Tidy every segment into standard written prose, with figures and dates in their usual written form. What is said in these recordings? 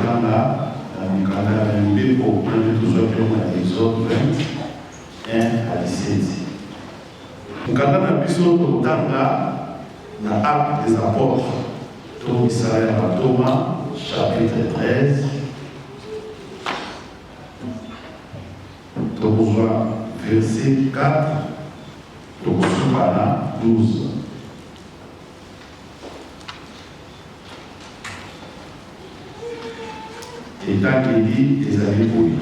Tokotanga na mikanda ya mibeko kuna nde tozwaki yango na Exode 20, 1 à 17. Mokanda na biso tokotanga na Actes des Apôtres to Misala ya Bantoma chapitre 13, tokozwa verset 4 tokosuka na 12. Etangeli ezali boye,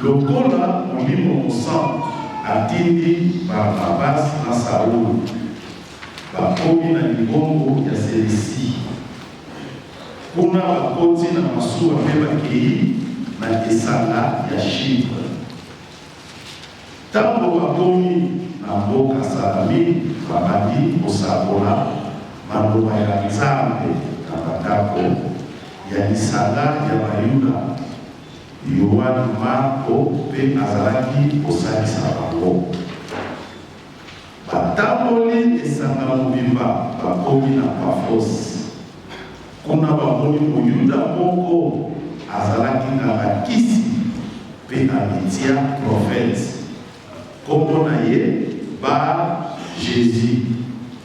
Lokola Molimo Mosantu atindi Barnabas na Saulo, bakomi na libongo ya Selesi. Kuna bakoti na masuwa mpe bakei na esanga ya Shipre. Tango bakomi na mboka Salamine, babandi kosakola maloba ya Nzambe na bandako ya lisanga ya Bayuda. Yoane Marko mpe azalaki kosalisa bango. Batamboli esanga mobimba bakomi na Pafos. Kuna bamoni Moyuda moko azalaki nganga kisi mpe amitia prophète. Kombo na ye Bar Jesus,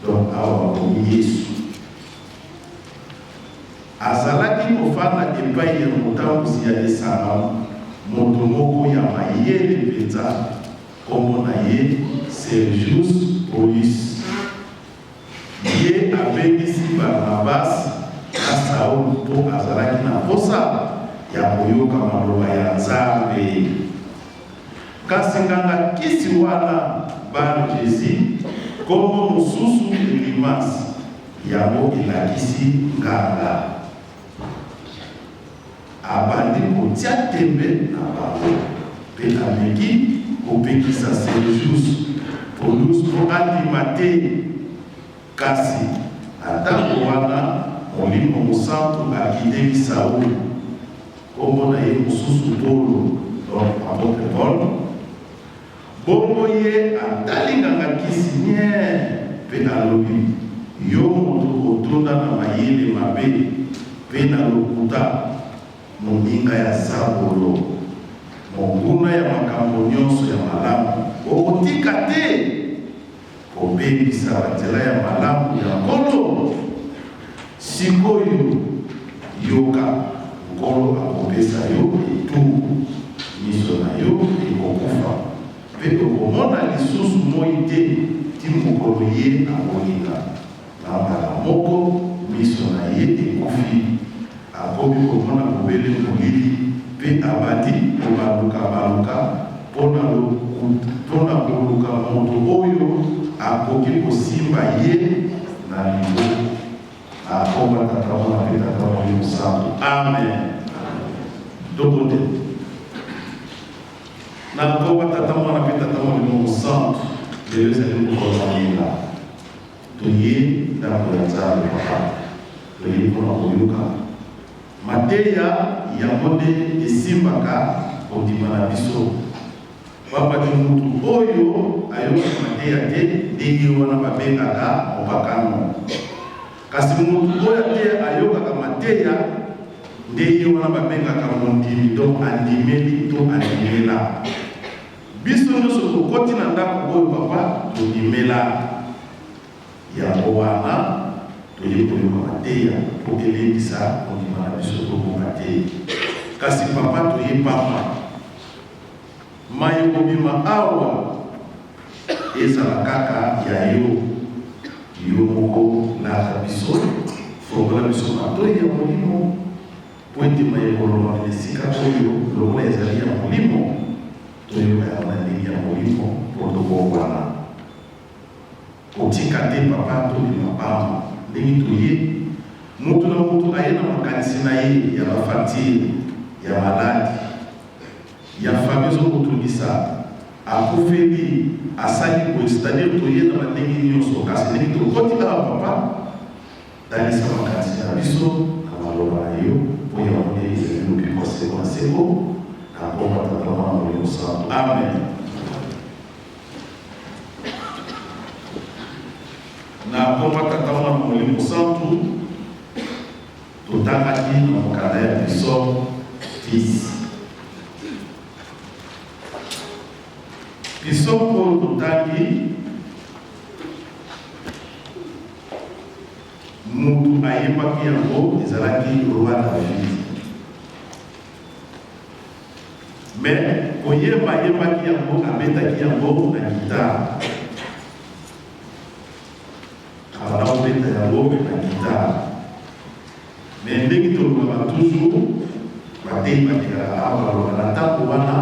donc awa bakomi Yesu. Azalaki kofanda epai ya motambusi ya esanga, moto moko ya mayele mpenza, kombo na ye Sergius Paulus. Ye abengisi Barnabas na Saul mpo azalaki na mposa ya koyoka maloba ya Nzambe. Kasi nganga kisi wana Bar-Jesus, kombo mosusu Elimas, yango elakisi nganga, abandi kotia tembe na bango mpe ameki kopekisa Sergius Paulus mpo andima te. Kasi na ntango wana Molimo Mosantu akiteli Saul, kombo na ye mosusu Polo, donc apotre Paul. Bongo ye atali nganga-nkisi nyee mpe alobi, Yo moto otonda na mayele mabe mpe na lokuta, moninga ya zabolo, monguna ya makambo nyonso ya malamu, okotika te kobebisa banzela ya malamu ya Nkolo? Sik'oyo, yoka, Nkolo akopesa yo etumbu, miso na yo ekokufa, mpe okomona lisusu moi te tii mokolo ye akolinga. Na mbala moko, miso na ye ekufi, akomi komona bobele molili, mpe abandi kobaluka-baluka mpo na koluka moto oyo akoki kosimba ye na liboko. Akoma Tata, Mwana mpe Tata Molimo Santu. Amen. Tobondela. Na nkombo Tata, Mwana mpe Tata Molimo Mosantu, lelo ezali mokolo ya ngenga. Toye ndako ya Nzambe, Papa, toye mpo na koyoka mateya yango nde esimbaka kondima na biso. Pamba te mutu oyo ayokaka mateya te nde ye wana babengaka mopakano. Kasi mutu oyo ateya ayokaka mateya nde ye wana babengaka mondimi, donc andimeli to andimela. Biso nionso tokoti na ndako oyo papa tondimela. Yango wana toye koyoka mateya po elendisa kondima na biso tobunga te. Kasi papa toye pamba. Maye kobima awa ezala kaka ya yo, yo moko lata biso, fongola biso matoyi ya molimo, mpo ete maye kolobama na esika oyo lokola ezali ya molimo, toyoka yango na ndenge ya molimo mpo tobongwana. Kotika te papa tobima pamba ndenge toye, mutu na mutu aye na makanisi na ye ya ba facture ya maladi, ya famille ezo kotungisa, akufeli, asali boye, c'est à dire toye na ba ndenge nionso kasi ndenge tokoti awa papa talisa makanisi na biso na maloba na yo po yango nde ezali lobiko ya seko na seko na kombo ya Tata, Mwana, Molimo Santu. Amen. Na kombo ya Tata, Mwana, Molimo Santu. Totangaki na mokanda ya Psaume 10. Psaume oyo totangi, mutu ayembaki yango ezalaki roi David. Mais koyemba ayembaki yango, abetaki yango na guitare. Abanda kobeta yango na guitare. Mais ndenge tolobaka toujours, bateyi balekaka awa baloba na ntango wana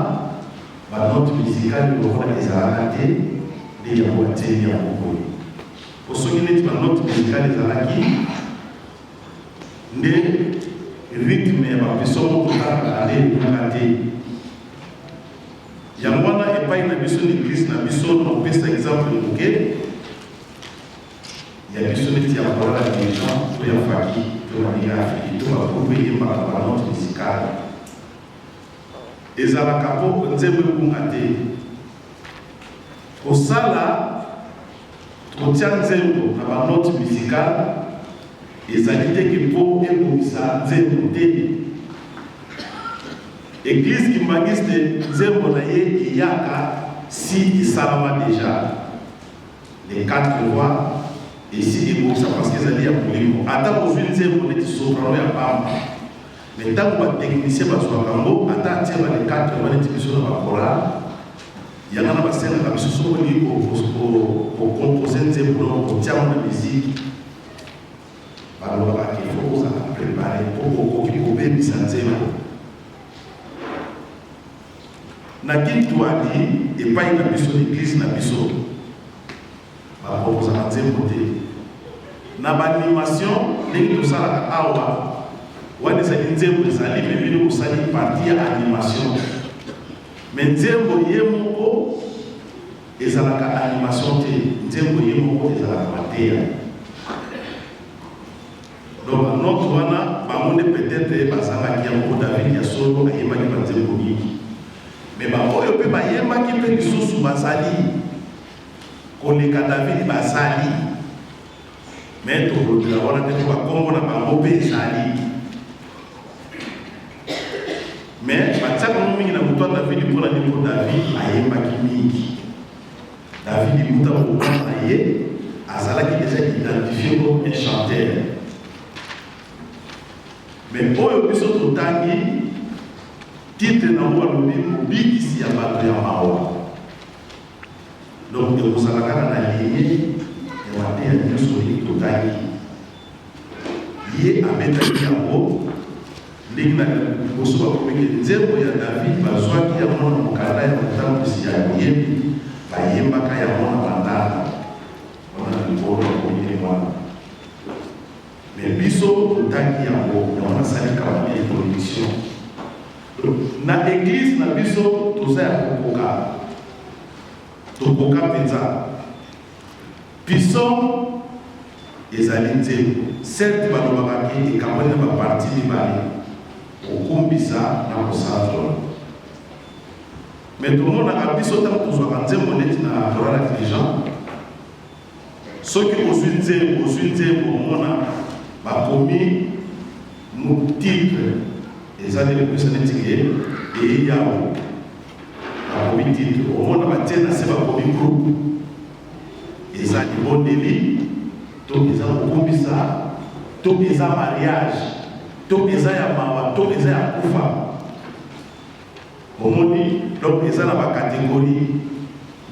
ba note musicale lokola ezalaka te, nde yango batieli yango boye. Po soki neti ba note musicale ezalaki nde rythme ya ba psaume totangaka nde ebungaka te. Yango wana epai na biso na eglise na biso, nakopesa exemple moke ya biso neti ya chorale dirigeant to ya faki to baninga ya Afriki to ba groupe eyembaka ba note musicale ezalaka po nzembo ebunga te. Kosala kotia nzembo na ba note musicale ezali te ke po ebongisa nzembo te. Eglise kimbanguiste nzembo na ye eyaka si esalama dejà les 4 voix esi ebongisa parce que ezali ya molimo ata ozwi nzembo neti soprano ya pamba mais ntango ba technicien bazwaka yango ata atie ba les 4 voix neti biso na ba chorale yango na basengaka biso soki olingi kocompose nzembo na kotia yango na musique Balobaka ke faut ozala prepare po okoki kobebisa nzembo. Na Kintwadi epai na biso na eglise na biso ba proposaka nzembo te. Na ba animation ndenge tosalaka awa wana ezali nzembo ezali mais bino bosali partie ya animation mais nzembo ye moko Ezalaka animation te, nzembo ye moko ezalaka mateya. Donc ba notes wana bango nde peut-etre bazangaki yango po David ya solo ayembaki ba nzembo mingi. Mais ba oyo pe bayembaki pe lisusu bazali koleka David bazali. Mais tokolobela wana te po ba kombo na bango pe ezali. Mais batiaka yango mingi na moto ya Davidi mpo na nini? Mpo Davidi ayembaki mingi. Davidi muta mobali na ye azalaki deja identifié comme un chanteur. Mais oyo biso totangi titre na yango balobi mobikisi ya bato ya mawa. Donc ekozala kaka na ligne ya mateya nyonso oyo totangi. Ye abetaki yango ndenge na liboso bakomi ke nzembo ya David bazwaki yango na mokanda ya motambwisi ya boyembi, bayembaka yango na bandanda wana na likolo bakomi ndenge wana. Mais biso totangi yango, yango nasali kaka introduction. Na eglise na biso toza ya kokoka, tokoka mpenza. Psaume ezali nzembo. Certes balobaka ke ekabwani na ba parties mibale, kokumbisa na kosanzola. Mais tomonaka biso tango tozwaka nzembo neti na chorale ya dirigeant, soki ozwi nzembo, ozwi nzembo omona bakomi mu titre eza nde kopesa neti ke eye yawe bakomi titre, omona batie na se bakomi groupe. Eza libondeli to eza kokumbisa to eza mariage to eza ya mawa to eza ya kufa. Omoni, donc eza na ba categorie.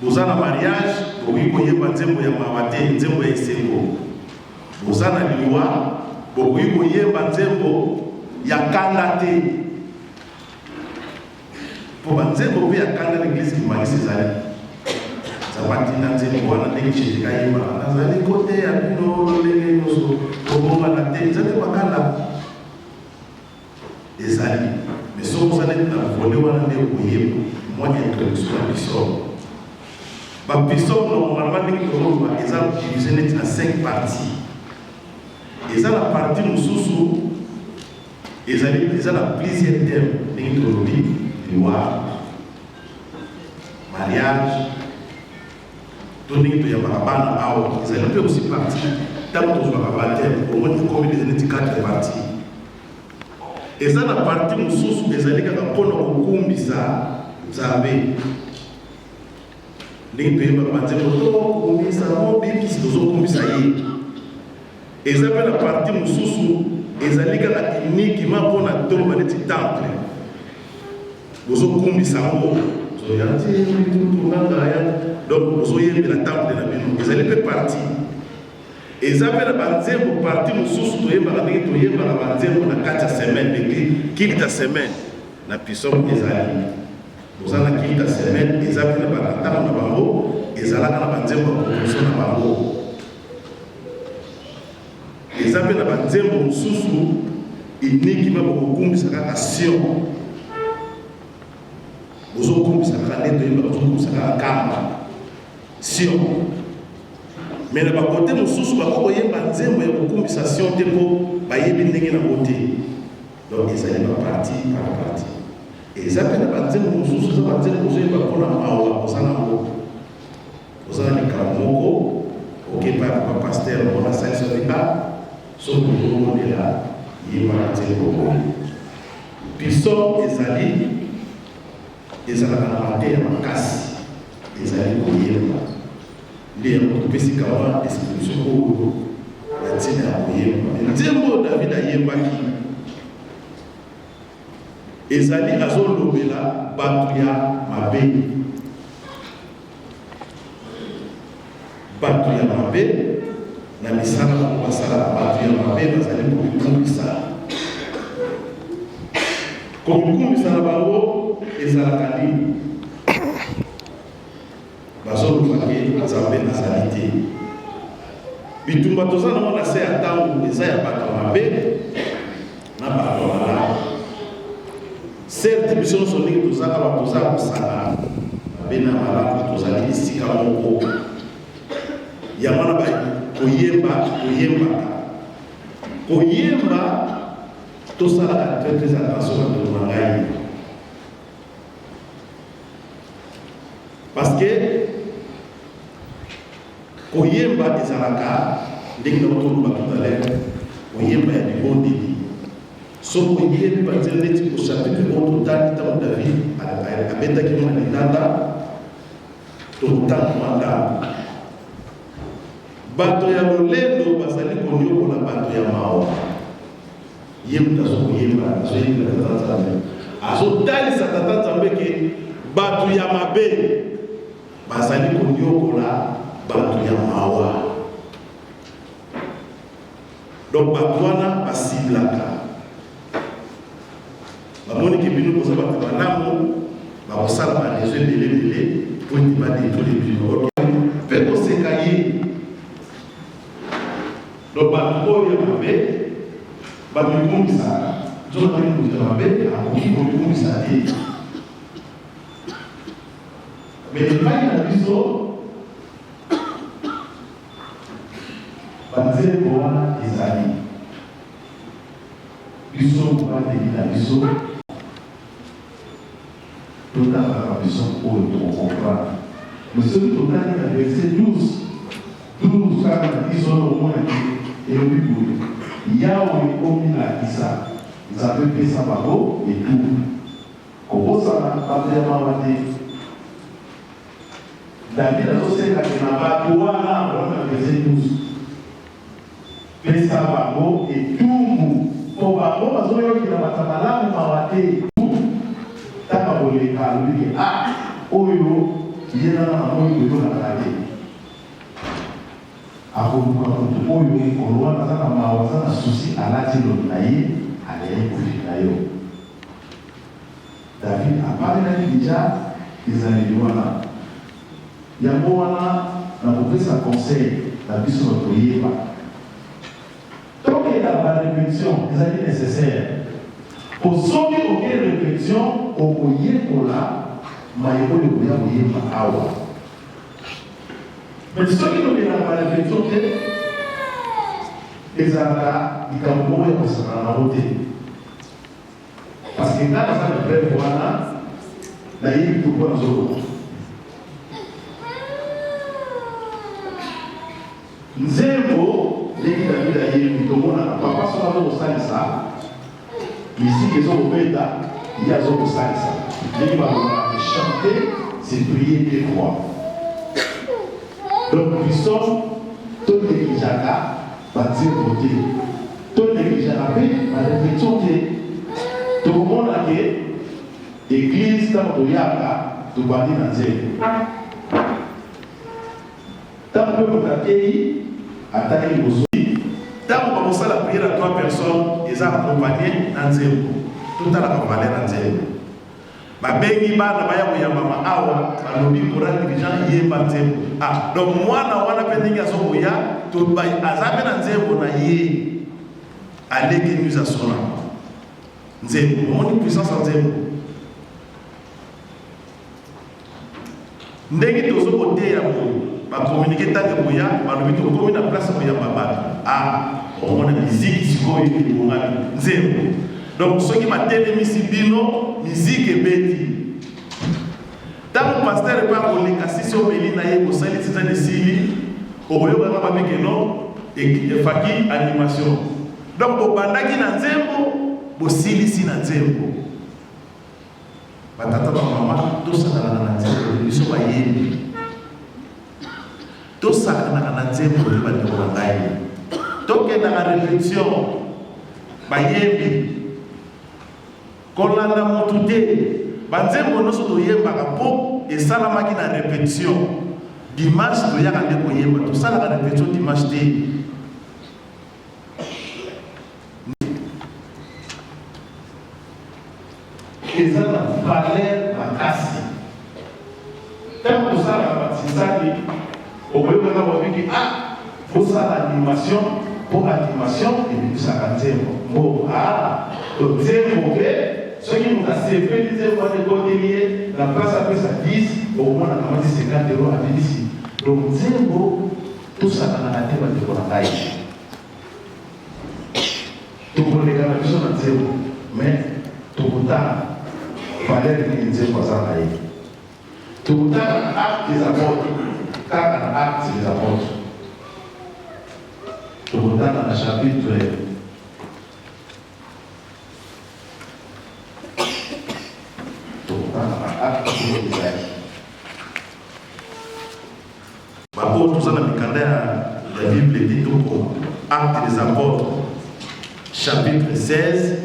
Boza na mariage bokoki koyemba nzembo ya mawa te, nzembo ya esengo. Boza na liwa bokoki koyemba nzembo ya kanda te. Po ba nzembo pe ya kanda na eglise kimbanguiste ezali. Nzambe atinda nzembo wana ndenge Cherika ayembaka nazali koteya bino lolenge nyoso kobongana te eza nzembo ya kanda ezali mais soki oza neti na volet wana nde okoyemba mwa introduction ya psaume. Ba psaume normalement ndenge tozoloba eza divise neti na 5 parties. Eza na partie mosusu Ezali eza na plusieurs thèmes ndenge tolobi liwa, mariage to ndenge toyambaka bana awa ezali mpe aussi partie ntango tozwaka baptême omoni ekomi deja neti 4 partie. Eza na partie mosusu ezali kaka mpo na kokumbisa Nzambe. Ndenge toyembaka banzembo tokumbisa mobikisi, tozokumbisa ye. Eza mpe na partie mosusu ezali kaka uniquement mpo na toloba neti temple, bozokumbisa yango, donc bozoyembela temple na bino, ezali mpe partie. Eza mpe na banzembo partie mosusu toyembaka ndenge toyembaka banzembo na kati ya semaine, l'église culte ya semaine na psaume ezali boza na culte ya semaine, eza mpe na bantango na bango ezalaka na banzembo ya composition na bango. Eza mpe na banzembo mosusu uniquement bokokumbisa kaka Sion, bozokumbisa kaka nde toyemba, bozokumbisa kaka Nkamba Sion. Mais na bakote mosusu bakoki koyemba nzembo ya kokumbisa Sion te mpo bayebi ndenge nango te. Donc ezali bapartie par partie. Eza mpe na banzembo mosusu, eza banzembo ozoyemba mpona mawa oza nango, oza na likambo moko, okepa ya papa pasteur mpona asalisa yo, a soki ozobondela yembaka nzembo boye. Psaume ezali ezalaka na mateya makasi, ezali koyemba nde yango topesi kawa description oyo na ntina ya koyemba. Nzembo oyo David ayembaki ezali azolobela bato ya mabe, bato ya mabe na misala bango basalaka. Bato ya mabe bazali komikumbisa, komikumbisa na bango ezalaka nini? Bazoloba ke Nzambe azali te. Bitumba toza nango na se ya ntango eza ya bato ya mabe na bato ya malamu. Certes, biso nyonso ndenge toza awa toza kosangana, mabe na malamu tozali esika moko. Yango wana koyemba, toyembaka koyemba, tosalaka très très attention, bandeko na ngai, parce que koyemba ezalaka ndenge na toloba tout à l'heure, koyemba ya libondeli. Soki oyebi banzela neti ko chapitre oyo totangi, ntango David abetaki mwana lindanda, tokotanga mwa ndambo. Bato ya lolendo bazali konyokola bato ya mawa. Ye moto azokoyemba, azoyembela Tata Nzambe, azotalisa Tata Nzambe ke bato ya mabe bazali konyokola bato ya mawa. Donc bato wana basiblaka, bamoni ke bino boza bato malamu, bakosala bareseau ebele ebele po ete badétourner bino mpe koseka ye. Donc bato oyo ya mabe bamikumbisaka, nzoka nde moto ya mabe akoki komikumbisa te. Mais epai na biso banzembo wana ezali biso mobateli na biso, totangaka biso oyo tokocomprendre. Mais soki totangi na verset 12, 12 kaka na 10 wana, omonaki elobi boye: Yawe, omilakisa, Nzambe, pesa bango etumbu, kobosana bato ya mawa te. David azosengaki na bato wana wana na verset 12, pesa bango etumbu mpo bango bazoyokela bato malamu mawa te. Ntango akoleka, alobi ke a oyo ye nana namoni koyokaka te, akoluka moto oyo mokolo wana aza na mawa, aza na souci, alati elongi na ye, aleyaki kofina yo. David abalelaki deja ezaleli wana. Yango wana nakopesa conseil na biso na toyeba tokenda ba répétition, ezali nécessaire, po soki oke répétition, okoyekola maye oyo okoya koyemba awa. Mais soki tokendaka ba répétition te, ezalaka likambo moko ya kosakana nango te, parce que nga naza na preuve wana, nayebi pourquoi nazoloba. Nzembo ndenge David ayembi, tomonaka papa soki aza kosalisa. Miziki ezo kobeta, ye azo kosalisa. Ndenge balobaka que chanter c'est prier deux fois. Donc biso to negligeaka ba nzembo te, to negligeaka pe ba reflexion te. Tokomona que eglise tango toyaka tobandi na nzembo. Tango pe moto akeyi, atali liboso. Tango bakosala prière ya 3 personnes eza accompagne na nzembo. Totalaka valeur ya nzembo. Babengi bana baya koyambama awa, balobi chorale dirigeant yemba nzembo. Ah, donc mwana wana pe ndenge azo koya, to ba aza pe na nzembo na ye. Aleki nous asona. Nzembo, omoni puissance ya nzembo. Ndenge tozo koteya boye, ba communique tango ekoya, balobi tokomi na place ya koyamba batu. Ah, okomona miziki sikoyo ebongami, nzembo. Donc soki batelemisi bino, miziki ebeti. Tango pasteur pe akoleka sisi omeli na ye bosali tizane esili, okoyoka kaka babi que non, efaki animation. Donc bobandaki na nzembo, bosilisi na nzembo. Ba tata ba mama tosakanaka na nzembo te biso bayembi tosakanaka na nzembo te bandeko na ngai tokendaka repetition bayembi kolanda motu te banzembo nyonso toyembaka mpo esalamaki na repetition dimanche toyaka nde koyemba tosalaka repetition dimanche te. Eza na valeur makasi. Tango tosalaka ba tsisani, okoyoka kaka balobi ke ah bosala animation po animation ebimisaka nzembo. Mbongo ah donc nzembo pe soki moto asepeli nzembo wana ekoteli ye na place apesa 10 okomona akamati 50 euros abimisi. Donc nzembo tosakanaka te bandeko na ngai. Tokoleka na biso na nzembo mais tokotanga valeur nini nzembo aza na ye. Tokotanga na Actes des Apotres, kaka na Actes des Apotres. Tokotanga na chapitre tokotanga na Actes ezali. Ba oyo toza na mikanda ya ya Bible te tokoma Actes des Apotres chapitre 16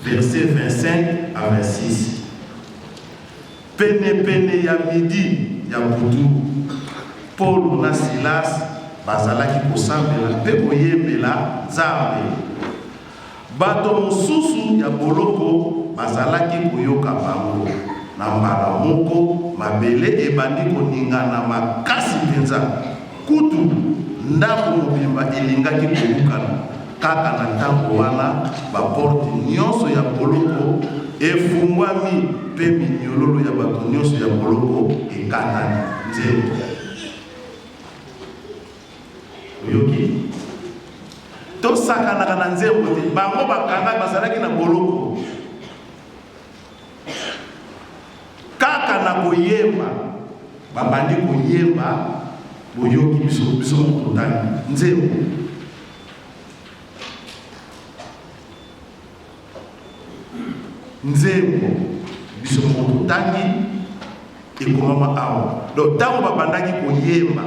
verset 25 à 26. Pene pene ya midi ya butu, Polo na Silas bazalaki kosambela mpe koyembela Nzambe. Bato mosusu ya boloko bazalaki koyoka bango. Na mbala moko, mabele ebandi koningana makasi mpenza. Kutu, ndako mobimba elingaki kobukana. Kaka na ntango wana, baporte nyonso ya boloko efungwami mpe minyololo ya bato nyonso ya boloko ekatani. Nzembo. Oyoki? Tosakanaka na nzembo te. Bango bakanga bazalaki na boloko. Kaka na koyemba, babandi koyemba, boyoki biso biso moko totangi nzembo. Nzembo biso moko totangi ekomama awa. Donc ntango babandaki koyemba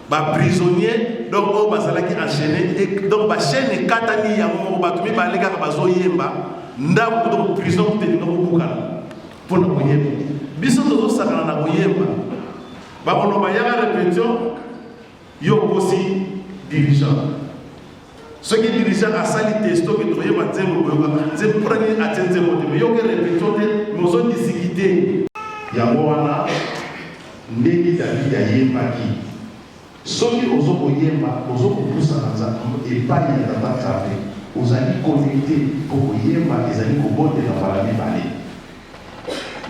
ba prisonniers donc oyo bazalaki enchaîné donc ba chaîne ekatani yango moko bato mibale kaka bazoyemba ndako donc prison kutu elinga kobukana mpo na koyemba. Biso tozosakana na koyemba, bakoloba yaka repetition, yo okosi dirigeant. Soki dirigeant asali testo ke tokoyemba nzembo boyoka nzembo mpona nini atie nzembo te mais yoke repetition te mais ozo discuter. Yango wana ndenge David ayembaki soki ozo koyemba ozo kopusana epayi ya tata Nzambe ozali connecte po koyemba ezali kobondela mbala mibale.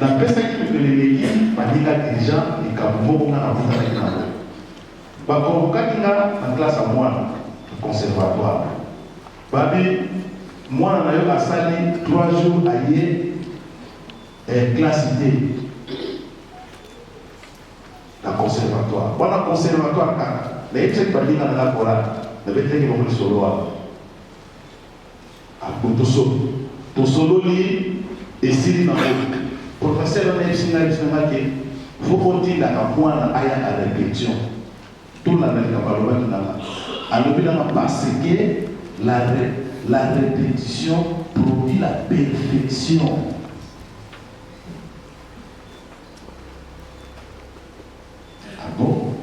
Napesaki mikolo eleki baninga dirigeant likambo moko nga nakutanaki nango. Ba convokaki nga na classe ya mwana na conservatoire. Babi mwana na yo asali 3 jours aye eh, classe te na conservatoire. Wana conservatoire kaka. Nayebisaki baninga na nga chorale, nabetelaki bango lisolo wana. Abutu soki. Tosololi esili nango. Professeur wana ayebisi ngai ayebisi na ngai ke faut otindaka mwana ayaka repetition. Tolanda likambo alobaki na nga. Alobi na nga parce que la la repetition produit la perfection. Ah bon?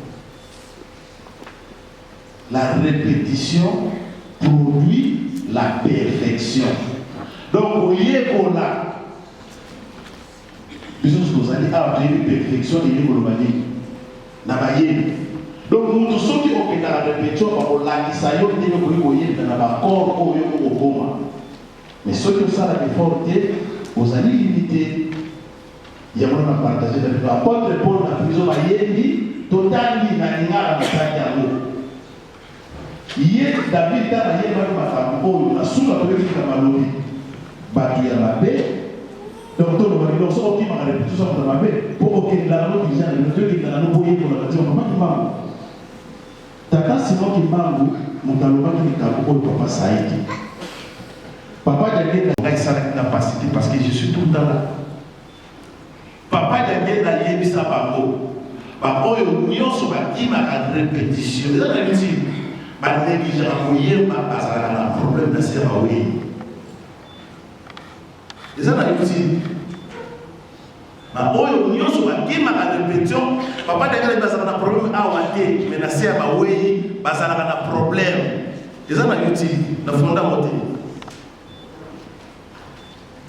La repetition produit la perfection. Donc koyekola biso nyonso tozali awa toyebi perfection elingi koloba nini na bayembi. Donc moto soki okendaka repetition bakolakisa yo ndenge okoki koyemba na bacor oyo okokoma, mais soki osalaka effort te ozali limite. Yango na partage na bino apotre Paul na prison bayembi totangi na lingala natangi yango ye David ntango ayembaki makambo oyo na suka toyoki likambo alobi bato ya mabe donc tolobaki donc soki okimaka repetition moto ya mabe mpo okendaka no dirigeant na bino te okendaka no mpo oyekolaka nzembo papa Kimbangu tata Simon Kimbangu moto alobaki likambo oyo papa Saidi Papa Diangienda ngai esalaki nga pasi te parce que je suis tout le temps là. Papa Diangienda ayebisa bango ba oyo nyonso bakimaka repetition eza na nini ba negligeaka koyemba bazalaka na problème na se ya baweyi eza na nini ba oyo nyonso bakimaka repetition papa Diangienda bazalaka na problème awa te mais na se ya baweyi bazalaka na problème Eza na YouTube na fonda ngo te.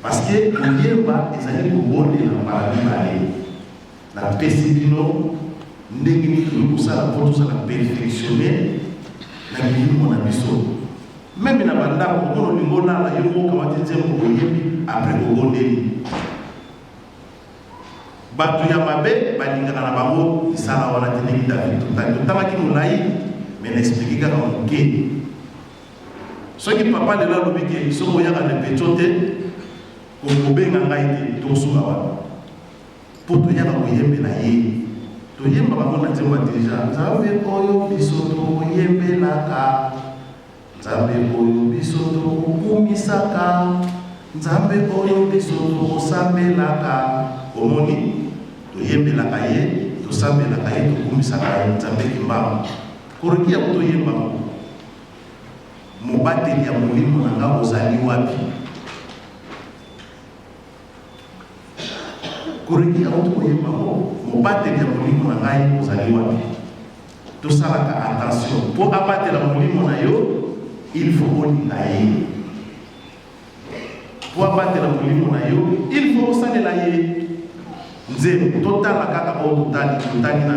Parce que koyemba ezali kobondela mbala mibale. Napesi bino ndenge nini tokoki kosala mpo tozala perfectionne na milimo na biso. Meme na bandako omona olingi olala yo moko okamati nzembo oyembi apres obondeli. Bato ya mabe balingaka na bango misala wana te ndenge David totangi. Totangaki molayi mais na expliquer kaka moke. Soki papa lelo alobi ke soki oyaka repetition te kobenga ngai te tokosuka wana. Po toyaka koyembela ye. Toyemba bango na nzembo ya dirigeant Nzambe oyo biso tokoyembelaka Nzambe oyo biso tokokumisaka, Nzambe oyo biso tokosambelaka. Omoni, toyembelaka ye, tosambelaka ye, tokumisaka ye, Nzambe Kimbangu. Koroki yango toyemba ngo. Mobateli ya molimo na nga ozali wapi? Koroki yango tokoyemba ngo. Mobateli ya molimo na ngai ozali wapi? Tosalaka attention po abatela molimo na yo il faut olinga ye. Po abatela molimo na yo il faut osalela ye. Nzembo totala kaka oyo totali totali na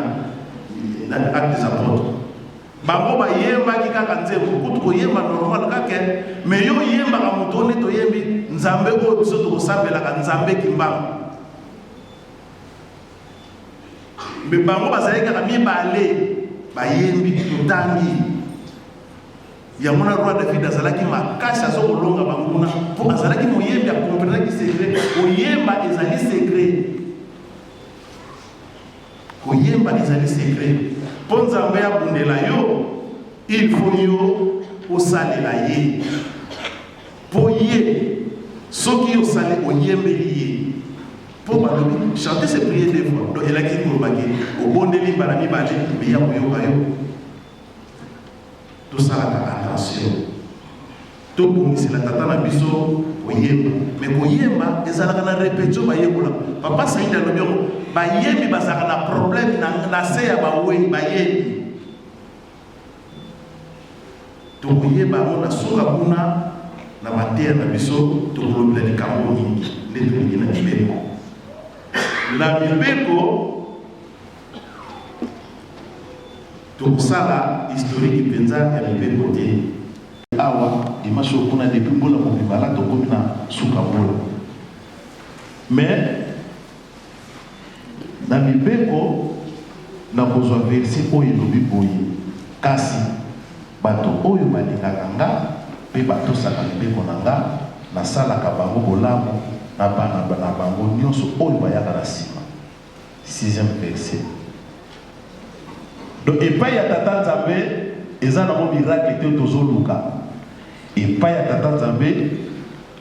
na Actes des Apôtres. Bango bayembaki kaka nzembo kutu koyemba normal kaka mais yo oyembaka moto oyo nde toyembi Nzambe oyo biso tokosambelaka Nzambe Kimbangu. Mais bango bazalaki kaka mibale bayembi totangi yango na roi David azalaki makasi azo kolonga banguna mpo azalaki moyembi akomprenaki secret koyemba ezali secret koyemba ezali secret mpo Nzambe abundela yo il faut yo osalela ye mpo ye soki osali oyembeli ye Po balobi chanter c'est prier deux fois donc elakisi koloba ke obondeli mbala mibale mais ye akoyoka yo. Tosalaka attention tobongisela tata na biso koyemba mais koyemba ezalaka na repetition bayekola. Papa Saidi alobi yango bayembi bazalaka na problème na, na se ya bawei bayembi Tokoyeba yango na suka kuna na mateya na biso, tokolobela likambo mingi nde tolingi na mibeko. Na mibeko tokosala historique mpenza ya mibeko te. Awa dimanche oyo kuna depuis mbula mobimba la tokomi na suka mbula mais Na mibeko, nakozwa verse oyo elobi boye, Kasi bato oyo balingaka nga mpe batosaka mibeko na nga, nasalaka bango bolamu na bana na bango nyonso oyo bayaka na sima. Sixième verset. Donc epai ya Tata Nzambe eza nango miracle te tozoluka. Epai ya Tata Nzambe.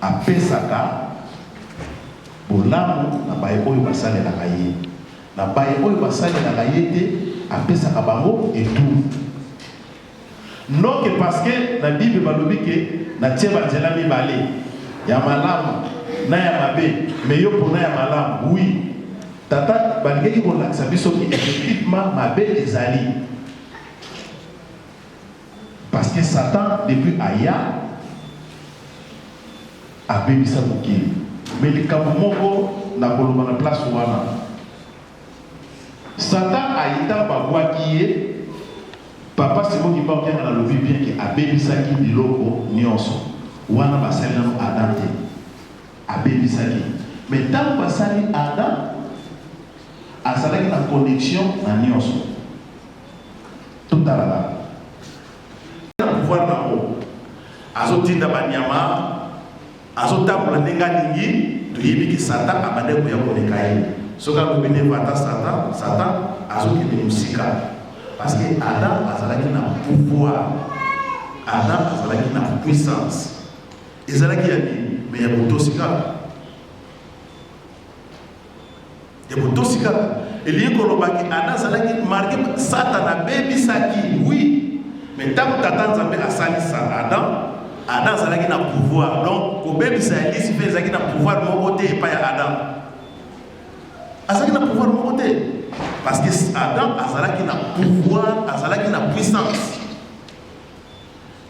Apesaka bolamu na baye oyo basalelaka ye, na baye oyo basalelaka ye te, apesaka bango etumbu. Noke parce que na bible balobi ke natie ba nzela mibale ya malamu na ya mabe mais yo pona ya malamu oui tata balingaki kolakisa biso ke effectivement mabe ezali parce que satan depuis aya abebisa mokili mais likambo moko nakoloba na place wana. Satan aye tango ba bwaki ye papa Simon kimbangu kiangani alobi bien ke abebisaki biloko nionso wana basali nanu Adam te abebisaki mais tango basali Adam azalaki na connexion na nionso totala kaka na pouvoir nango azotinda ba nyama Azo tambola ndenge alingi, toyebi ke satan abandaki koya komeka ye. Soki alobi ne va-t'en satan, satan azo kende mosika. Parce que Adam azalaki na pouvoir, Adam azalaki na puissance. Ezalaki ya nini? Mais ya botosi kaka. Ya botosi kaka. Elingi koloba ke Adam azalaki marke Satana abebisaki, oui. Mais ntango Tata Nzambe asalisa Adam, Adam azalaki na pouvoir. Donc kobebisa ya Lucifer ezalaki na pouvoir moko te epai ya Adam. Azalaki na pouvoir moko te. Parce que Adam azalaki na pouvoir, azalaki na puissance.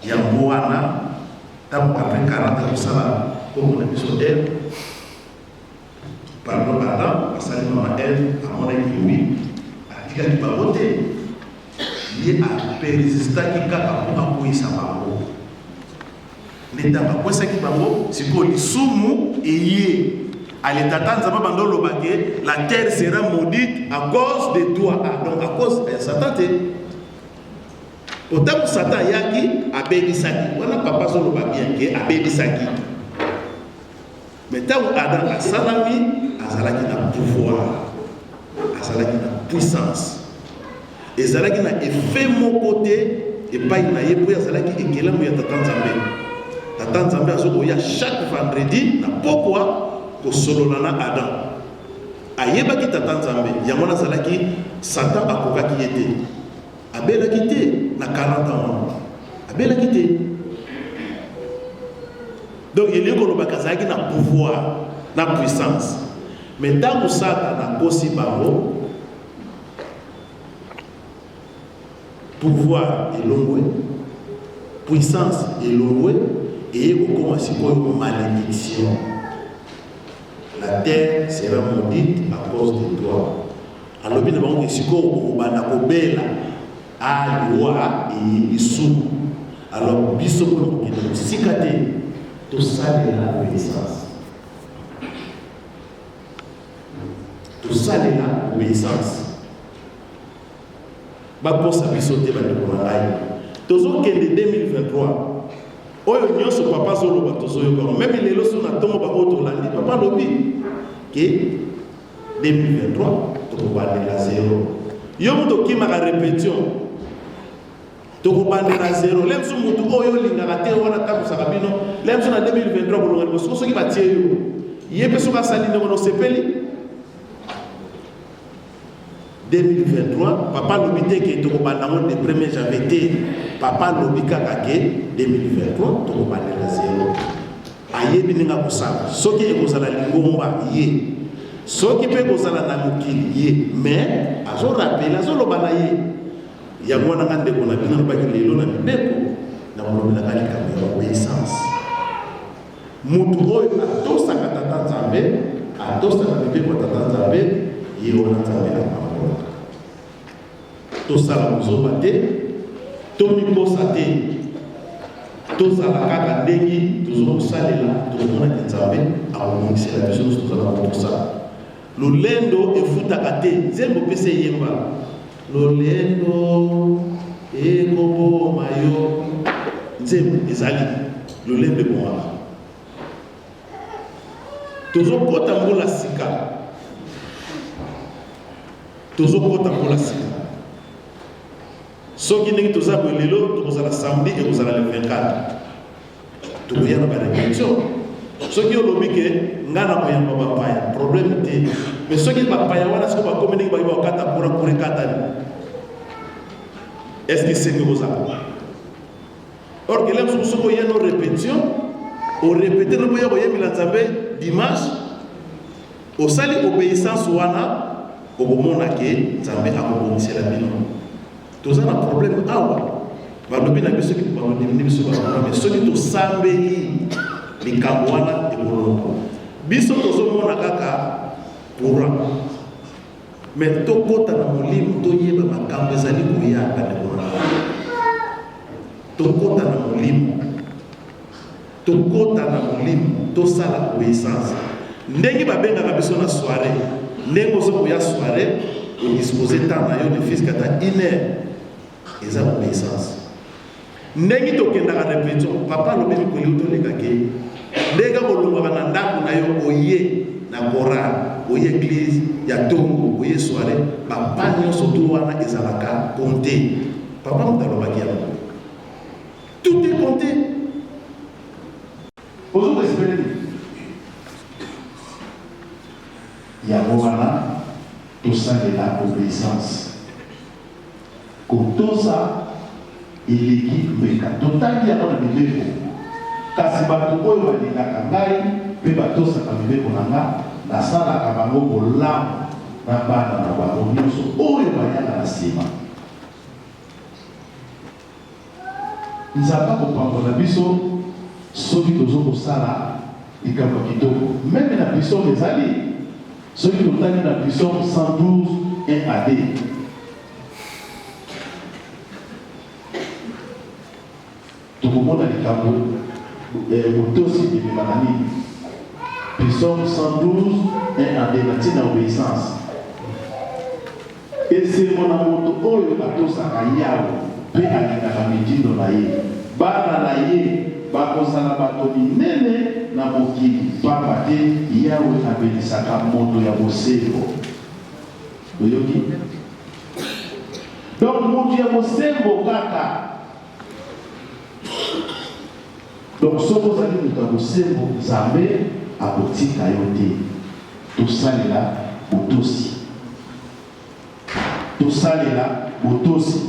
Yango wana ntango après 40 ans kosala kombo na biso Eve, Pardon Adam asali mama Eve amonaki que oui atikaki bango te ye a persistaki kaka mpo akweyisa bango nde ntango akwesaki bango sikoyo lisumu eye ale tata nzambe abanda oloba ke la terre sera maudite à cause de toi. Ah, donc à cause ya Satan te. Po tango Satan ayaki abebisaki wana papa azoloba bien ke abebisaki. Mais tango Adam asalami, azalaki na pouvoir, azalaki na puissance. Ezalaki na effet moko te epai na ye mpo ye azalaki ekelamu ya Tata Nzambe. Tata Nzambe azokoya chaque vendredi na pokwa kosolola na Adam. Ayebaki Tata Nzambe, yango wana azalaki Satan akokaki ye te. Abelaki te na 40 ans wana. Abelaki te. Donc elingi koloba ke azalaki na pouvoir na puissance. Mais ntango Satana akosi bango, pouvoir elongwe, puissance elongwe, eye kokoma sikoyo malédiction. La terre sera maudite à cause de toi. Alobi na bango ke sikoyo okobanda kobela a liwa eye lisumu. Alors biso pona kokende mosika te tosalela obeissance. Tosalela obeissance. Bakosa biso te bandeko na ngai. Tozokende 2023. Oyo nyonso papa azoloba tozoyoka yango. Meme lelo so na ntongo baoyo tolandi papa alobi ke 2023 tokobandela zero. Yo moto okimaka repetition tokobandela zero. Le mosusu motu oyo olingaka te wana atambusaka bino le mosusu na 2023 kolonga liboso soki batie yo ye mpe soki asali ndenge wana osepeli. 2023 papa alobi te ke tokobanda yango de 1er janvier te, papa alobi kaka ke 2023 tokobandela zero. Ayebi ndenge akosala, soki ekozala lingomba ye, soki mpe ekozala na mokili ye, mais azorapele azoloba na ye. Yango wana nga ndeko na bino alobaki lelo na mibeko nakolobelaka likambo ya obeissance. Mutu oyo atosaka Tata Nzambe, atosaka mibeko ya Tata Nzambe, ye wana Nzambe apambolaka. Tosala buzoba te, tomikosa te, tozala kaka ndenge tozo kosalela, tokomona ke Nzambe akobongisela biso nyonso tozala kotosa. Lolendo efutaka te, nzembo pesa eyemba. Lolendo ekoboma yo. Nzembo ezali lolendo ebomaka. Tozokota mbula sika, tozokota mbula sika. Soki ndenge toza boye lelo, tokozala samedi, ekozala le 24, tokoya na ba repetition. Soki olobi ke nga na koyamba bapaya, problème te. Mais soki bapaya wana soki bakomi ndenge bayi bakata courant, courant ekatani, est ce que esengi kozala? Or que mosusu soki oye no répétition, orépété no boya koyembela Nzambe dimanche, osali obéissance wana, okomona ke Nzambe akobongisela bino. Toza na problème awa, balobi na biso soki bandimi biso bakoma, mais soki tosambeli, likambo wana ekolongwa. Biso tozomona kaka courant, mais tokɔta na molimo, toyeba makambo ezali koya. Bandeko na, tokɔta na molimo, tokɔta na molimo, tosala obéissance. Ndenge babengaka biso na soirée, ndenge oza koya soirée, odispose temps na yo, ne fût-ce ata une heure, eza obéissance. Ndenge tokendaka répétition, papa alobi mikoli tolekake, ndenge kolongwaka na ndako na yo, oye na chorale, oye église ya ntongo, oye soirée, bapa nyonso to wana ezalaka compté. Papa moto alobaki yango, tout est compté. Ozokoespérer nini? Yango wana tosalela obéissance. Kotosa eleki mbeka. Totangi yango na mibeko: "Kasi bato oyo balingaka ngai mpe batosaka mibeko na nga, nasalaka bango bolamu na bana na bango nyonso oyo bayaka na nsima." Nzambe akopambola biso soki tozo kosala likambo ya kitoko. Même na psaume ezali, soki totali na psaume 112 1 à 2, tokomona likambo botosi ememaka nini. Psaume 112 1 à 2, na ntina obéissance: "Esengo na moto oyo atosaka Yawe mpe alingaka mitindo na ye. Bana na ye bakozala bato minene na mokili, pamba te Yawe abenisaka moto ya bosembo." Oyoki? Donc moto ya bosembo kaka. Donc soki ozali moto ya bosembo, Nzambe akotika yo te. Tosalela botosi, tosalela botosi.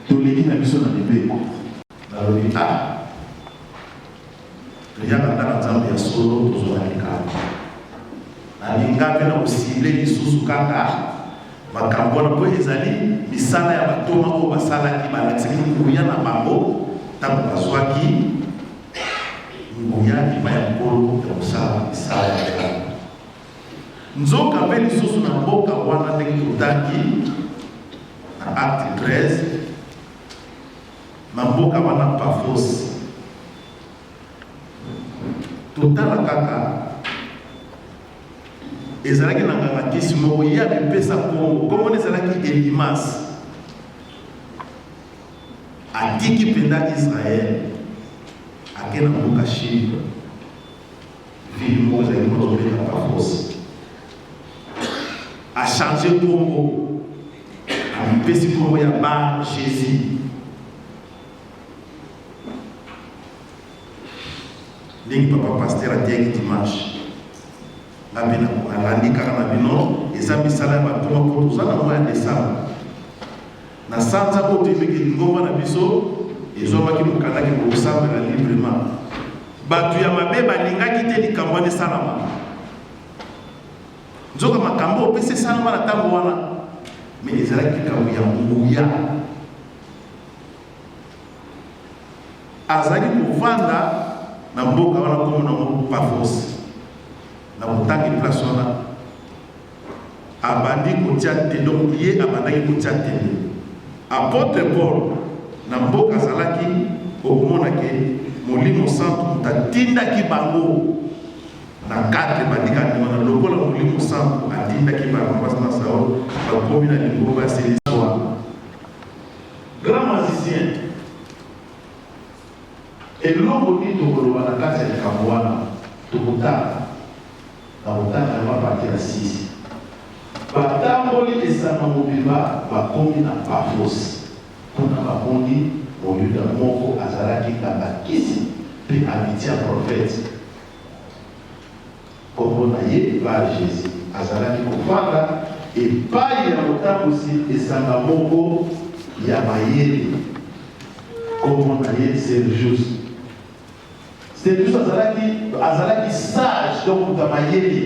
Toleki na biso na mibeko. Nalobi a toyaka ndaka Nzambe ya solo, tozwaka likambo. Nalinga mpe na kocibler lisusu kaka makambo wana, mpo ezali misala ya batoma oyo basalaki, balakisaki nguya na bango ntango bazwaki nguya epai ya Nkolo ya kosala misala ya Nzambe. Nzoka mpe lisusu na mboka wana, ndenge totangi na Acte 13, na mboka wana Pafos, totala kaka, ezalaki na nganga kisi moko, ye amipesa nkombo, nkombo ezalaki Elimas. Atiki mpenza Israel, ake na mboka Chypre, ville moko ezalaki kuna tobenga Pafos. Achanger nkombo, amipesi nkombo ya Bar Jésus. Ndenge papa pasteur ateyaki dimanche, nga mpe alandi kaka na bino. Eza misala ya batoma, mpo toza na mois ya décembre, na sanza oyo toyebeki lingomba na biso ezwamaki mokandaki kosambela librement. Bato ya mabe balingaki te likambo wana esalama. Nzoka makambo opesi esalama na ntango wana, mais ezalaki likambo ya nguya. Azalaki kovanda na mboka wana, kombo nango Pafos. Na botangi place wana, abandi kotia te. Donc ye abandaki kotia tembe. Apôtre Paul, na mboka azalaki, okomona ke Molimo Santu moto atindaki bango na 4 bandika wana. Lokola Molimo Santu atindaki Barnabas na Saul, bakomi na lingomba ya Seleucie. Grand magicien, eloko nini tokoloba na kati ya likambo wana? Tokotanga na kotanga yango à partir ya 6. Batamboli esanga mobimba, bakomi na Pafos. Kuna bamoni Moyuda moko azalaki nganga kisi. Mpe amitia prophète. Kombo na ye Bar-Jésus. Azalaki kofanda epai ya motambusi esanga moko ya mayele, kombo na ye Sergius. Sergius azalaki azalaki sage, donc moto ya mayele.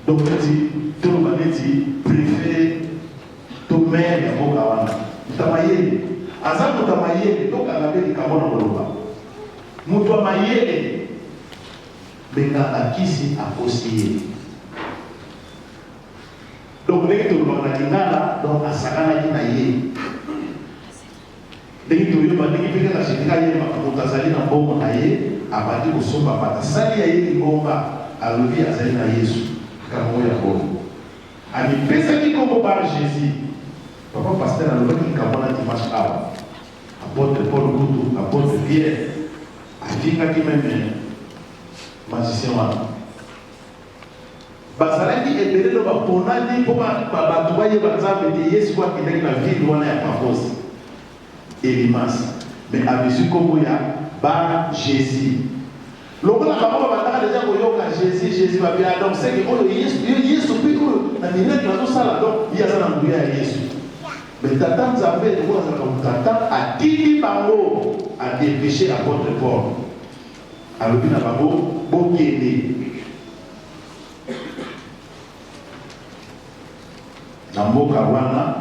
Donc neti toloba neti prefet to maire ya mboka wana, moto ya mayele, aza moto ya mayele, tokanga mpe likambo na koloba moto ya mayele, me nganga kisi akosi ye. Donc ndenge tolobaka na lingala, donc asakanaki na ye. Ndenge toyeba, ndenge mpe kaka General ayebaka moto azali na mbongo na ye, abandi kosomba bato, asali ya ye lingomba, alobi azali na Yesu, likambo oyo ya bongo. Amipesaki nkombo Bar Jesus. Papa pasteur alobaki likambo wana dimanche awa. Apotre Paul kutu, apotre Pierre afingaki meme magicien wana. Bazalaki ebele no baponani mpo bato bayeba Nzambe te. Ye sikoyo akendaki na ville wana ya Pafos, Elimas, mais amizwi nkombo ya Bar Jesus. Lokola bango babandaka deja koyoka Jesus, Jesus, babi ah, donc seke oyo Yesu, Yesu mpe oyo na miracle azosala, donc ye aza na nguya ya Yesu. Mais Tata Nzambe lokola azalaka motata, atindi bango adepeshe apotre Paul. Alobi na bango, Bokende na mboka wana,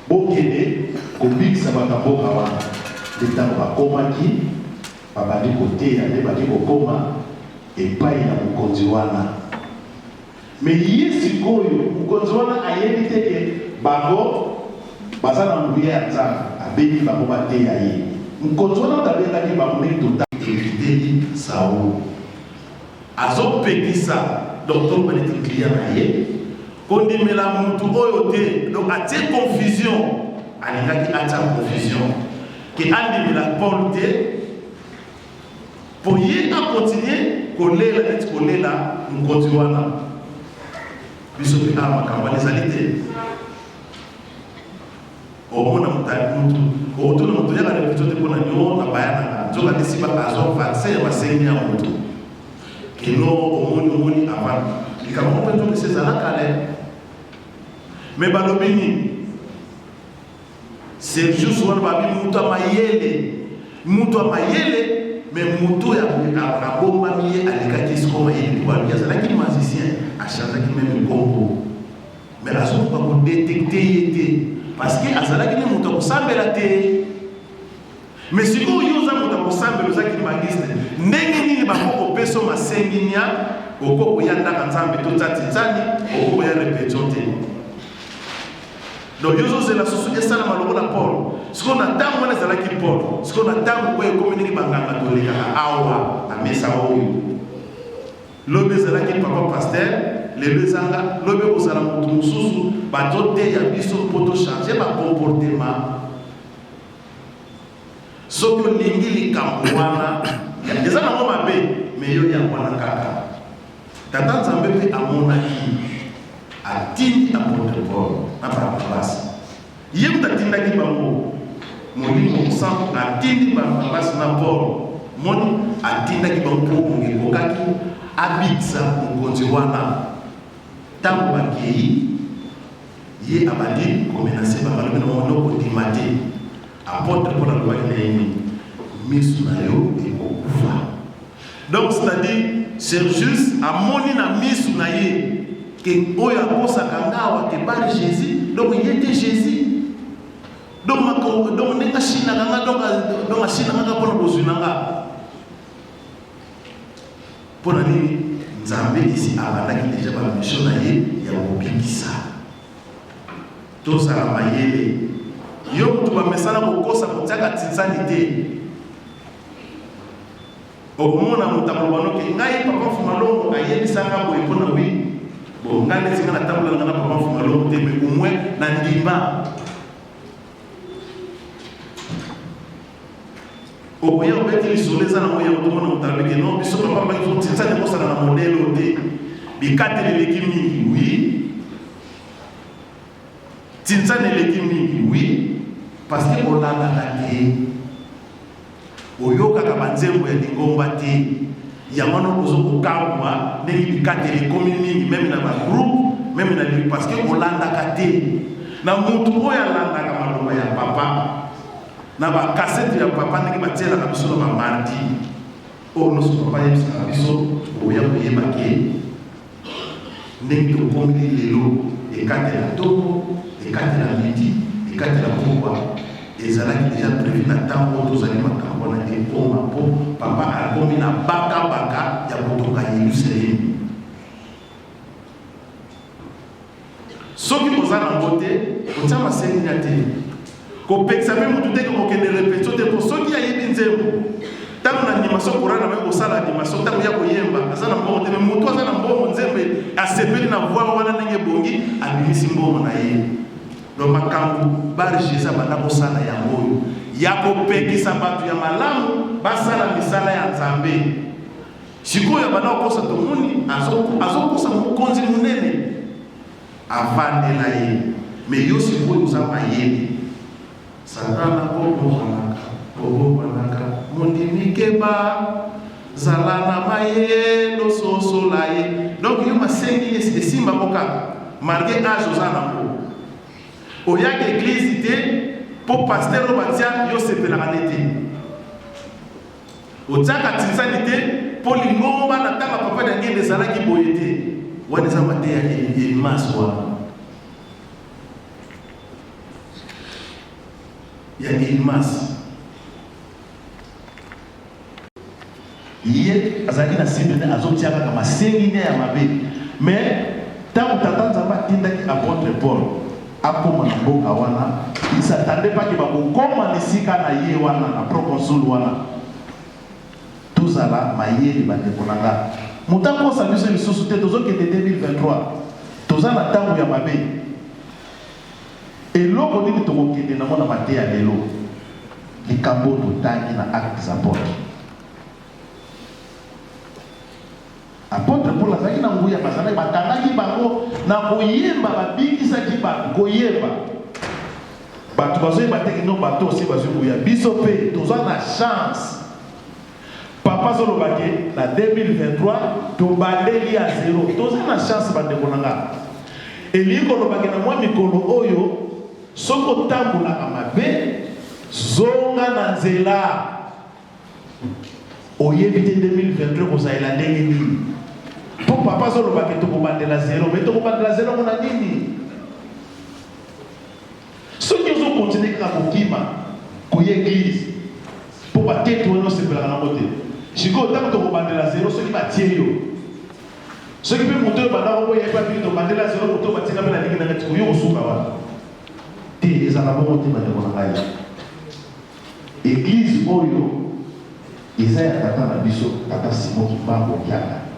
bokende kobikisa bato ya mboka wana. Nde ntango bakomaki, babandi koteya, nde bake kokoma epai na mokonzi wana. Mais ye sikoyo mokonzi wana ayebi te ke bango baza na nguya ya Nzambe, abengi bango bateya ye. Mokonzi wana moto abengaki bango ndenge tota ekiteli Saul azopekisa donc toloba neti client na ye kondimela mutu oyo te, donc atie confusion, alingaki atia confusion ke andimela Paul te Po ye a continuer kolela neti kolela mokonzi wana. Biso pe awa makambo wana ezali te. Omona mutu okotuna moto yaka repetition te mpona nio na baya na nga nzoka nde siba azwa vaccin ya masengi ya moto kino omoni omoni avant likambo moko mpe nzoka esi ezalaka le me balobi nini Sergius wana babi mutu ya mayele, mutu ya mayele mais mutu oyo abombami ye alekaki esiko mayele mpo balobi azalaki magicien, achangeaki meme nkombo mais azokoka kodetecte ye te parce que azalaki nde moto ya kosambela te. Mais sikoyo yo oza moto ya kosambela, oza kimbanguiste, ndenge nini bako kopesa yo masenginya oko koya ndaka Nzambe to tsa titsani, oko koya repetition te? Donc yo ozozela susu esalama lokola Paul. Sikoyo na ntango wana ezalaki Paul, sikoyo na ntango oyo ekomi ndenge banganga tolekaka awa na mesa oyo. Lobi ezalaki papa pasteur, lelo eza nga, lobi ekozala moto mosusu. Bazoteya biso mpo to changer ba comportement. Soki olingi likambo wana eza nango mabe, me yo yango wana kaka. Tata Nzambe mpe amonaki, atindi apotre Paul na Barnabas. Ye moto atindaki bango, Molimo Mosantu atindi Barnabas na Paul, moni atindaki bango mpo ngonga ekokaki abikisa mokonzi wana. Ntango bakei, ye abandi komenase bango, alobi na bango, nokondima te. Apotre Paul alobaki na ye nini? Miso na yo ekokufa. Donc c'est-à-dire Sergius amoni na misu na ye ke oyo akosaka nga awa ke par Jésus, donc ye te Jésus. Donc mako donc ndenge ashinaka nga donc donc ashinaka nga mpona bozwi na nga. Mpona nini? Nzambe esi abandaki deja ba mission na ye ya kobikisa. Tozala mayele. Yo mutu bamesana kokosa kotiaka tinsani te. Okomona moto akoloba noki ngai papa Mfumalongo ayebisa nga boye mpo na wi bon ngai neti ngai natambola nanga na papa Mfumalongo te mais au moins na ndima. Okoya obeti lisolo eza nango ya otomona moto alobi ke non biso papa alobaki fo tinsani ekosala na modele oyo te bikateli eleki mingi oui tinsani eleki mingi oui parce que olandaka te. Oyokaka ba nzembo ya lingomba te. Yango wana ozo kokamwa ndenge bikateli ekomi mingi meme na ba groupe meme na parce que olandaka te. Na mutu oyo alandaka maloba ya papa na ba cassette ya papa ndenge batielaka biso na ba mardi oyo nyonso papa ayebisaka biso, oya koyeba ke ndenge tokomeli lelo, ekatela ntongo, ekatela midi, ekatela pokwa, ezalaki deja prévu na ntango oyo tozali. Makambo wana ekoma mpo papa akomi na bakabaka ya kotonga Yerusalemi. Soki oza nango te, kotia masenginya te, kopekisa mpe motu te kokende repetio te, mpo soki ayebi nzembo, ntango na animation chorale na bango kosala animation, ntango ya koyemba aza na mbongo te, me motu aza na mbongo, nzembo asepeli na voix wana ndenge ebongi, abimisi mbongo na ye. Donc makambo Bar Jesus abanda kosala yango oyo ya kopekisa bato ya malamu basala misala ya Nzambe. Sikoyo abanda kokosa, tomoni azokosa mokonzi monene avandela ye, me yo sikoyo oza mayele. Satana kobongwanaka, kobongwanaka, mondimi keba, zala na mayele, ososola ye. Donc yo masengi esimbako kaka malgré age oza nango, oyaka église te mpo pasteur oyo batia yo sepelaka nde te, otiaka tinsani te mpo lingomba na ntango papa na ngende ezalaki boye te. Wana eza mateya Elimas wana ya Elimas. Ye azalaki na cible nde azotia kaka masengi nde ya mabe. Mais ntango Tata Nzambe atindaki apôtre Paul akóma na mboka wana, il s'attendait pas ke bakokóma na esika na ye wana na proconsul wana. Tozala mayele, bandeko na nga. Moto akosa biso lisusu te. Tozokende 2023, toza na ntango ya mabe. Eloko nini tokokende nango na mateya lelo? Likambo oyo totangi na Actes des Apôtres. Apôtre Paul azalaki na nguya, bazalaki bakangaki bango na koyemba, babikisaki bato koyemba. Bato bazoyeba te kino bato osi bazwi nguya. Biso mpe toza na chance. Papa azoloba ke na 2023 tobandeli ya zero. Toza na chance, bandeko na nga. Elingi koloba ke na mwa mikolo oyo, soki otambolaka mabe, zonga na nzela. Oyebi te 2023 kozalela ndenge nini, mpo papa azoloba ke tokobandela zero. Me tokobandela zero ngo na nini soki ozokontinue kaka kokima koya église mpo batete wana osepelaka nango te? Sikoyo ntango tokobandela zero, soki batie yo, soki mpe moto oyo banda koboya epa bino, tobandela zero, moto oyo batinga mpe nalingi nanga tiko yo, kosuka wana te. Ezala bongo te, bandeko na ngai. Église oyo eza ya tata na biso, tata Simon Kimbangu Kiangani.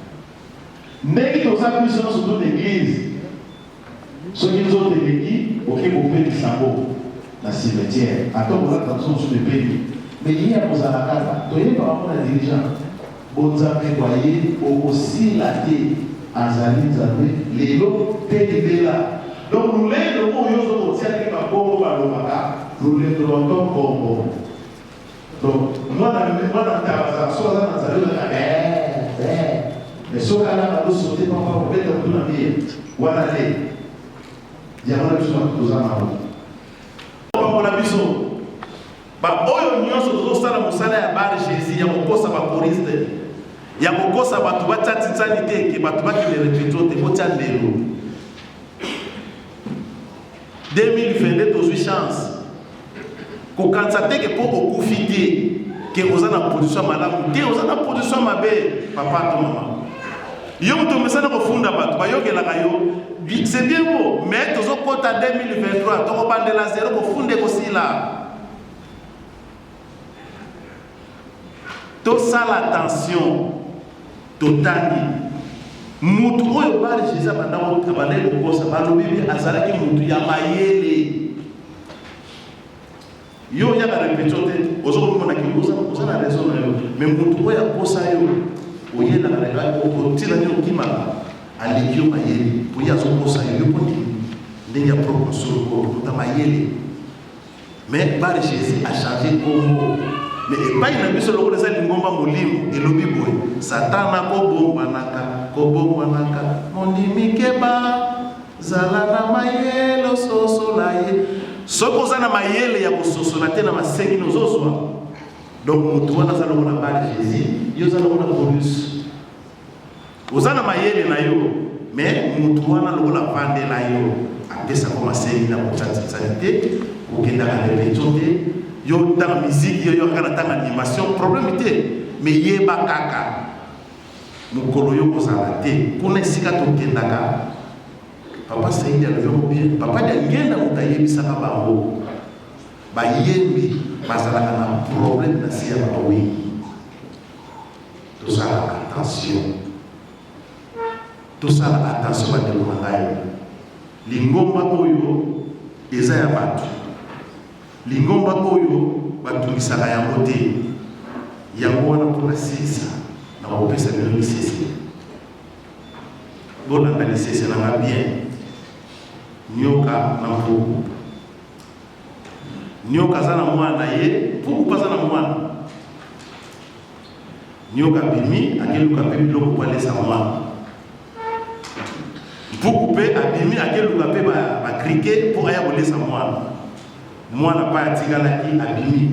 Ndenge toza biso nyonso to na église, soki nzoto eleki, oke kopelisa yango na cimetière, ata okolata nzoto mosusu epeli, me ye akozala kaka. Toyebaka ngo na dirigeant bonzambe kwa ye okosila te. Azali Nzambe lelo mpe libela. Donc lolendo oyo ozokotia, ndenge bakongo balobaka, lolendo lwa to nkombo. Donc mwana mwana ntaba azala so aza na nzala, ozaka mais soki alaka loso te, papa kobeta motu na mie wana te. Yango na biso bato toza nango. Pambola biso baoyo nyonso tozosala mosala ya Bar Jésus, ya kokosa bakoriste, ya kokosa bato batia titsani te, ke bato bakende repetio te. Botia ndelo. 2022 tozwi chance. Kokanisa te ke mpo okufi te ke oza na position ya malamu te. Oza na position ya mabe, papa to mama. Yo moto omesana kofunda bato, bayokelaka yo, c'est bien beau, mais tozokɔta 2023, tokobandela zero. Kofunda ekosila. Tosala attention. Totangi mutu oyo Bar Jesus abandaki kokosa, balobi be azalaki mutu ya mayele. Yo oyaka répétition te, ozokomona ke oza na raison na yo, mais mutu oyo akosa yo, oyelaka na yo, otina nini, okimaka, aleki yo mayele, po ye azokosa yo, yo mpo ndimi ndenge ya proconsul oyo moto ya mayele. Mais Bar Jésus a changé kombo. Mais epai na biso lokola eza lingomba molimo elobi boye, Satana kobongwanaka, kobongwanaka, mondimi keba, zala na mayele ososola ye. Soki oza na mayele ya kososola te na masengi ozozwa, donc moto wana aza lokola Bar Jésus, yo oza lokola Paulus. Oza na mayele na yo, mais mutu wana lokola avandela yo, apesaka yo masengi na kosanisani te, kokendaka repetition te, yo tanga musique, yo yo kaka na tanga animation, problème te, mais yeba kaka mokolo yo kozala te kuna esika tokendaka. Papa Saidi alobi yango bien, papa Diangenda moto ayebisaka bango bayembi bazalaka na problème na se ya bawei. Tosala attention, tosala attention bandeko na ngai. Lingomba oyo eza ya bato, lingomba oyo batungisaka yango te. Yango wana mpo nasilisa na kopesa bino lisese, bolanda lisese na nga bien. Nyoka na mpuku. Nyoka aza na mwana na ye, mpuku mpe aza na mwana. Nyoka abimi akeluka mpe biloko mpo alesa mwana. Mpuku mpe abimi akeluka mpe bakrike mpo aya kolesa mwana. Mwana mpe atikalaki abimi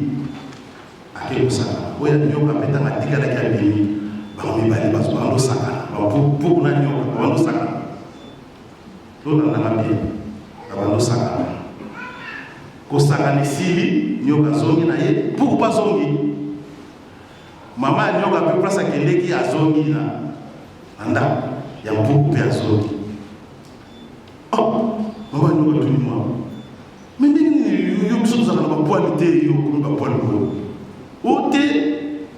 ake kosakana. Oyo ya nyoka mpe ntango atikalaki abimi, bango mibale bandosakana, mpuku na nyoka bandosakana. Tolandaka bien, babandosakana. Kosakana esili, nyoka azongi na ye, mpuku mpe azongi. Mama ya nyoka mpe place akendeki azongi na ndako ya mpuku mpe azongi. Oh, mama ya nyoka atuni mwana, me ndenge nini yo biso tozalaka na bapwale te, yo okomi bapwale boye? O te,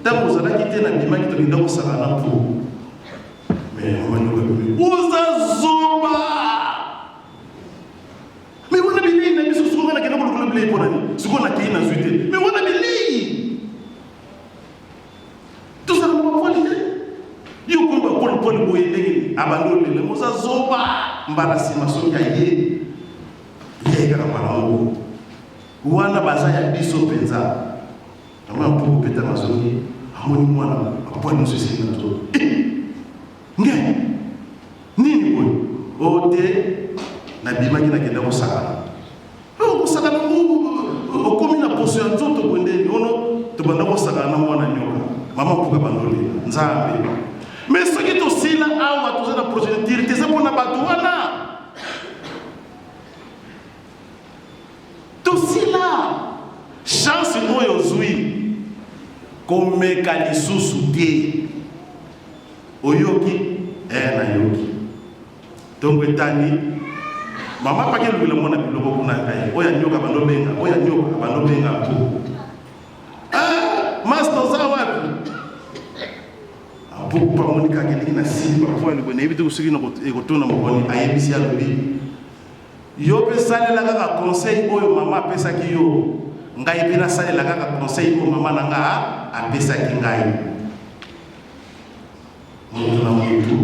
ntango ozalaki te nabimaki tokenda kosakana na mpuku. Me mama nyoka alobi, oza zoba! Me wana bilei na biso, sikoyo nga nakenda kolukola bilei mpo na nini? Sikoyo nakei nazwi te, me wana bilei tozala na bapwali te, yo okomi bapwalipwali boye ndenge nini? Abandi olela, moza zoba. Mbala nsima soki aye ye kaka mbala moko wana baza ya biso mpenza. Yango ya mpuku mpe ntango azongi amoni mwana bapwali nyonso esili na nzoto. Eh! Nge nini boye? O te, nabimaki nakenda kosakana. Kosakana okomi na poso ya nzoto boye ndeni ono tobanda kosakana na mwana nyoka. Mama mpuka bandolela Nzambe. Me soki tosila awa toza na progéniture te, eza mpona bato wana tosila. Chance oyo ozwi komeka lisusu te. Oyoki? Eh, nayoki. Ntongo etani, mama paki elukela mwana biloko kuna kai. Oyo anyoka bando benga, oyo anyoka bando benga mpuku. Ah, master oza wapi? Mpuku pamoni kaka elingi na sili bapoint boye, nayebi te soki ekotona mokoni. Ayebisi, alobi, yo mpe salela kaka conseil oyo mama apesaki yo, ngai mpe nasalela kaka conseil oyo mama na nga apesaki ngai. Moto na moto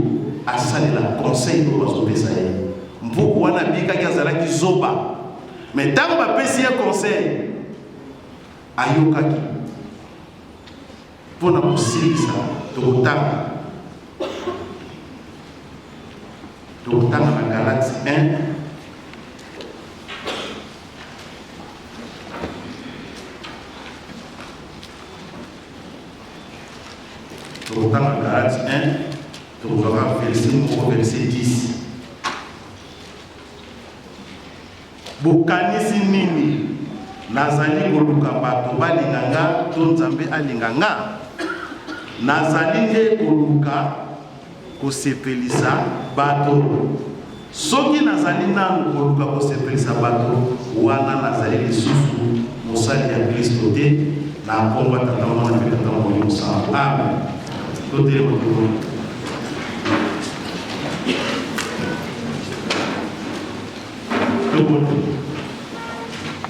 asalela conseil oyo bazopesa ye. Mpuku wana abikaki azalaki zoba, me ntango bapesi ye conseil ayokaki. Mpo na kosilisa, tokotanga tokotanga na Galate 1 Tokotanga Galate 1, tokozwaka verset moko, verset 10. Bokanisi nini? Nazali koluka bato balinga nga to Nzambe alinga nga? Nazali nde koluka kosepelisa bato? Soki nazali nanu koluka kosepelisa bato, wana nazali lisusu mosali ya Klisto te. Na nkombo ya Tata, Mwana mpe Tata Molimo Santu. Amen. Totelema tobondela. Tobondela.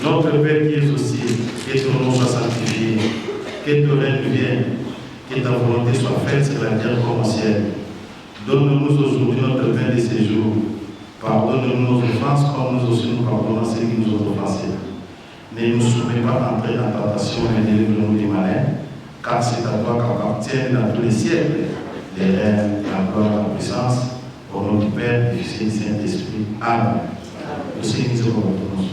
Notre Père qui es aux cieux, que ton nom soit sanctifié, que ton règne vienne, que ta volonté soit faite sur la terre comme au ciel. Donne-nous aujourd'hui notre pain de ce jour. Pardonne-nous nos offenses comme nous aussi nous pardonnons à ceux qui nous ont offensés. Ne nous soumets pas à entrer en tentation, mais délivre-nous du malin. Car c'est à toi qu'appartiennent dans tous les siècles les règnes, la gloire, la puissance, au nom du Père, du Fils et du Saint-Esprit. Amen. Tosengi nzoko moto nyonso.